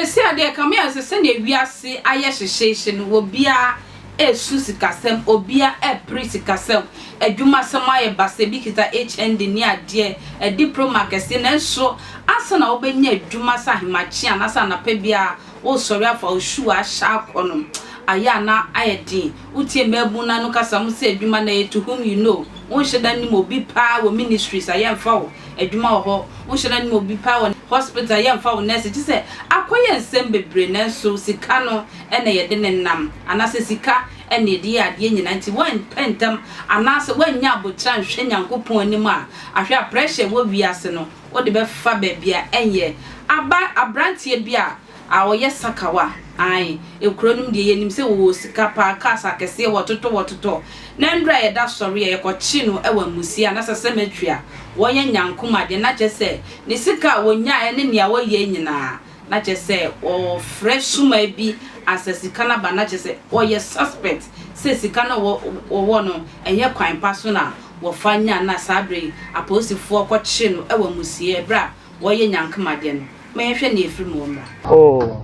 Seesei adeɛ ɛkame ayɛ sɛ sɛdeɛ wiase ayɛ hyehyeehye no, obiara resu sikasɛm, obiara repere sikasɛm, adwumasɛm ayɛ basaa, ebi kita HND ne adeɛ, diploma akɛseɛ, nanso ansa na wobɛnya adwuma sɛ ahemakye anaasɛ anapa biara woresɔre afa wo shoe ahyɛ akɔ no, ayɛ a na ayɛ den. Wotie mmaabun no ano kasa, wɔse adwuma no ɛyɛ to whom you know, wonhyɛ da nnim obi paa wɔ ministries a yɛmfa wo adwuma wɔ hɔ, wonhyɛ da nnim obi paa wɔ hospital a yɛmfa wo nurse, kyerɛ sɛ akɔyɛ nsɛm bebree nanso sika no na yɛde ne nam anaasɛ sika na yɛde yɛ adeɛ nyinaa nti woampɛ ntɛm anaasɛ woannya aboterɛ anhwɛ Nyankopɔn anim a ahwɛ a pressure ɛwɔ wiase no wode bɛfa baabi a ɛnyɛ aba abranteɛ bi a a ɔyɛ sakawa ae ekuro no mu deɛ yɛnim sɛ wɔwɔ sika paa cars akɛseɛ wɔtotɔ wɔtotɔ na mmerɛ a yɛda sɔre a yɛkɔkye no wɔ amusie anasɛ cemetery a wɔyɛ nyankom adeɛ na kyerɛ sɛ ne sika a wɔnyaeɛ ne nea wɔyɛ nyinaa na kyerɛ sɛ wɔfrɛ sumaa bi ansa sika no aba na kyerɛ sɛ wɔyɛ suspect sɛ sika no wɔwɔ no ɛnyɛ kwan pa so na wɔfa nya na saa berɛ yi apolisifoɔ kɔkye no wɔ amusie berɛ a wɔyɛ nyankom adeɛ no. Ma yɛnhwɛ nea ɛfiri mu mmra. Oh,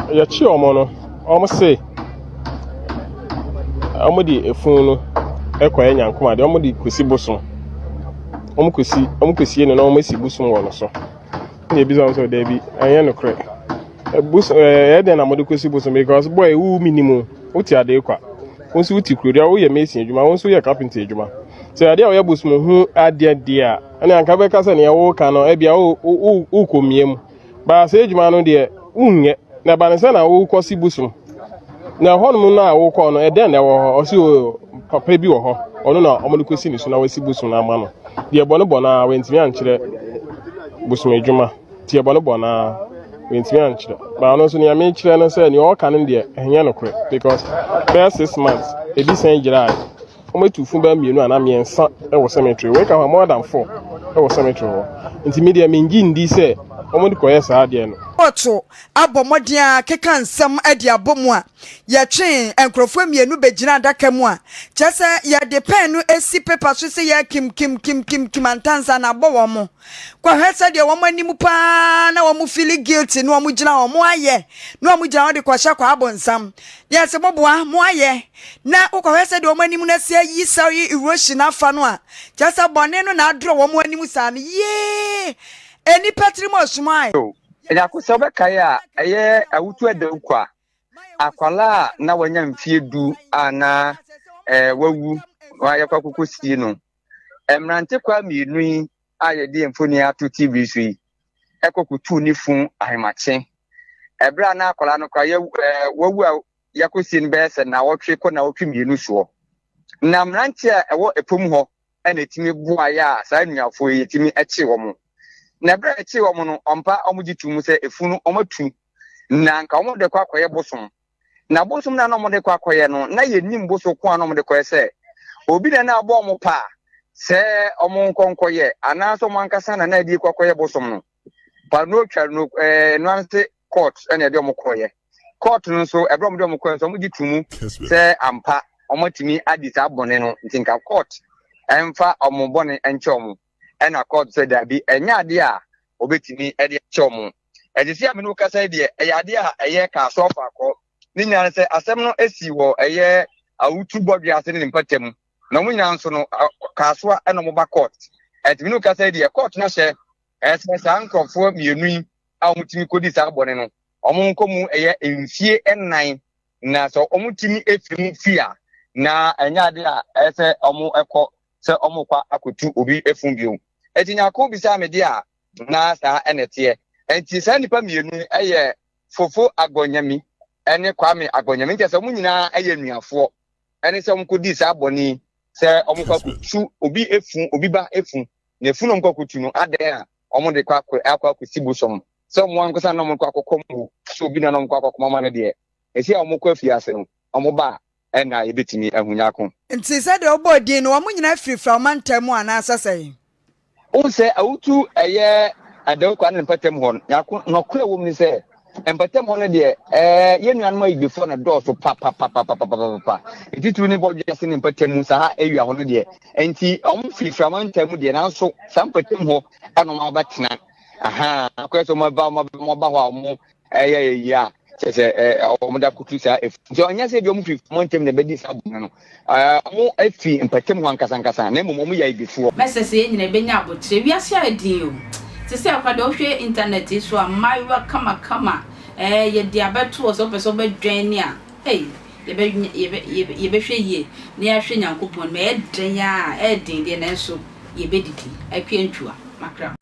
yɛkye wɔn no, wɔn se wɔn de efunu no kɔyɛ nyankom adeɛ, wɔn de kɔsi bosom. Wɔn kɔsi, wɔn kɔsie no na wɔn asi bosom wɔ no so. Ɛna ebisa wɔn sɛ daabi, ɛnyɛ nokorɛ. Bosom ɛyɛ dɛn na wɔde kɔsi bosom because boy wo minim o, wote adeɛ kwa. Wo nso wote kuro deɛ woyɛ mason adwuma, wo nso woyɛ carpenter adwuma. Sɛ adeɛ a wɔyɛ bosom ho adeɛ deɛ a, ɛne anka bɛka sɛ nea woka no ebia wokɔ mmea mu baa sɛ adwuma no deɛ wonyɛ na ɛba ne sɛ na wokɔ si bosom na ɛhɔnom no a wokɔ no ɛdɛn na ɛwɔ hɔ ɔsi o papa bi wɔ hɔ ɔno na wɔde kɔsi ne so na wasi bosom no ama no deɛ bɔ no bɔ no a wantumi ankyerɛ bosom adwuma deɛ bɔ no bɔ no a wantumi ankyerɛ baa ɔno nso nea mekyerɛ no sɛ nea ɔka no deɛ ɛnyɛ nokorɛ because bɛyɛ 6 months ebi sɛn gyerae. Wɔatu funu bɛyɛ mmienu anaa mmiɛnsa wɔ cemetery. Wei ka ho a more than four wɔ cemetery hɔ. Nti me deɛ mengye ndi sɛ wɔde kɔyɛ saa adeɛ no. Kɔɔto abɔ mmɔden ara keka nsɛm de abɔ mu a, yɛtwee nkurɔfoɔ mmienu bɛgyina adaka mu a, kyerɛ sɛ yɛde pɛn no si pepa so sɛ yɛrekim kim kim kim kim antansa na abɔ wɔn. Kɔhwɛ sɛdeɛ wɔn anim pa ara na wɔn feeli guilty na wɔn gyina hɔ, wɔn ayɛ na wɔn gyina hɔ de kɔhyɛ kwaa bonsam. Na yɛse moboa, mo ayɛ. Na wokɔhwɛ sɛdeɛ wɔn anim no asi ayi sɛe erosion afa no a, kyerɛ sɛ bɔne no na adorɔ wɔn anim saa no. Yee! Nnipa tirim ɔsom ae. So Nyarko sɛ wobɛkae a ɛyɛ Awutu Adawu Kwa, akwadaa a na wanya mfeɛ du a na eh, wawu na yɛkɔ akɔkɔsie no. Mmerante kwa mmienu yi a yɛde yɛn mfoni ato TV so yi kɔ kɔtuu ne funu ahemakye. Ɛberɛ a na akwadaa no koraa yɛ ɛɛ wawu a yɛakɔsie no bɛyɛ sɛ naawɔtwe kɔ naawɔtwe mmienu soɔ. Na mmeranteɛ a ɛwɔ ɛpom hɔ na ɛtumi boaeɛ a saa nnuafoɔ yi yɛtumi kyee wɔn. Na ɛberɛ a yɛkyee wɔn no, ɔmpa wɔgye too mu sɛ efunu no wɔatu na nka wɔde kɔ akɔyɛ bosom. Na bosom no a na wɔde kɔ akɔyɛ no, na yɛnnim bosom ko a na wɔde kɔyɛ sɛ obi na na abɔ wɔn paa sɛ wɔn nkɔ nkɔyɛ anaasɛ wɔn ankasa na na ɛde kɔ akɔyɛ bosom no. Pa no twa no ɛɛ no ase court ɛna ɛde wɔn kɔyɛ. Court no nso ɛberɛ wɔn de wɔn kɔyɛ nso wɔn gye to mu sɛ ampa wɔn atumi adi saa bɔne no nti nka court ɛnfa wɔn bɔne nkyɛ wɔn. Ɛna court sɛ daabi ɛnyɛ adeɛ a wɔbɛtumi ɛde akyɛ wɔn. Ɛte sɛ a me ne wo kasa yi deɛ, ɛyɛ adeɛ a ɛyɛ kasoa faakɔ. Ne nyinaa ne sɛ asɛm no si wɔ ɛyɛ awutu bɔdwe ase ne ne mpata mu. Na wɔn nyinaa nso no, kasoa ɛna wɔn ba court. Ɛte me ne wo kasa yi deɛ, court no ahyɛ ɛsɛ saa nkurɔfoɔ mmienu yi a wɔtumi kɔdi saa bɔne no, wɔn nkɔ mu ɛyɛ mfie nnan. Na sɛ wɔtumi firi mu fi a, na ɛnyɛ adeɛ a ɛsɛ wɔn kɔ sɛ wɔkɔ akɔtu obi fun bio. Ɛti Nyarko bisaa me deɛ a, na saa na ɛteɛ. Nti saa nnipa mmienu yi yɛ Fofo Agɔnyami ne Kwame Agɔnyami. Nti sɛ wɔn nyinaa yɛ anuafoɔ. Ɛne sɛ wɔkɔdii saa bɔne yi sɛ wɔkɔ akɔtu obi efu, obi ba efu. Na efu na wɔkɔ akɔtu no, adɛn a wɔde kɔ akɔ akɔ akɔsi bosom. Sɛ wɔn ankasa na wɔkɔ akɔkɔm o, sɛ obi na na wɔkɔ akɔkɔm ama no deɛ, ɛsi a wɔkɔ afiase no, wɔba a ɛna yɛbɛtumi ahu nyako. Nti sɛdeɛ wobɔɔ din no, wɔn nyinaa firifira wo mantam mu anaasɛ sɛn? Wohu sɛ awutu ɛyɛ Adawukwa ne mpɔtam hɔ no, nyako nɔkorɛ wɔ mu ne sɛ mpɔtam hɔ no deɛ ɛɛ yɛn nuanom Ayigbefoɔ na dɔɔso papapapapapapa. Titiriw ne Bɔdwease ne mpɔtam mu saa area hɔ no deɛ. Nti wɔn firi Firaman ntam mu deɛ nanso saa mpɔtam hɔ ɛna wɔn abɛtena. Ahaa akɔyɛ sɛ wɔn aba wɔn aba hɔ a wɔn. Ɛyɛ eyi a kyerɛ sɛ ɛ wɔn de akoto saa efu nti ɔnyɛ sɛ ebi wɔn fi wɔn ntɛm na ɛbɛdi saa bɔne no ɛɛ wɔn fi mpɛtɛm hɔ ankasa ankasa na mmom wɔn yɛ ayibifoɔ. Mɛsɛ sɛ yɛn nyinaa yɛbɛnya aboterɛ. Wiase ayɛ den o. Te sɛ akora deɛ wohwɛ internet yi so a mmaayewa kamakama ɛɛ yɛde abɛto hɔ sɛ wopɛ sɛ wobɛdwɛn ne a ei yɛbɛ yɛbɛ yɛbɛhwɛ yie na yɛahwɛ Nyankopɔn anim. Ɛyɛ den a ɛyɛ den deɛ nanso yɛbɛdidi. Akua Ntwua, Makram.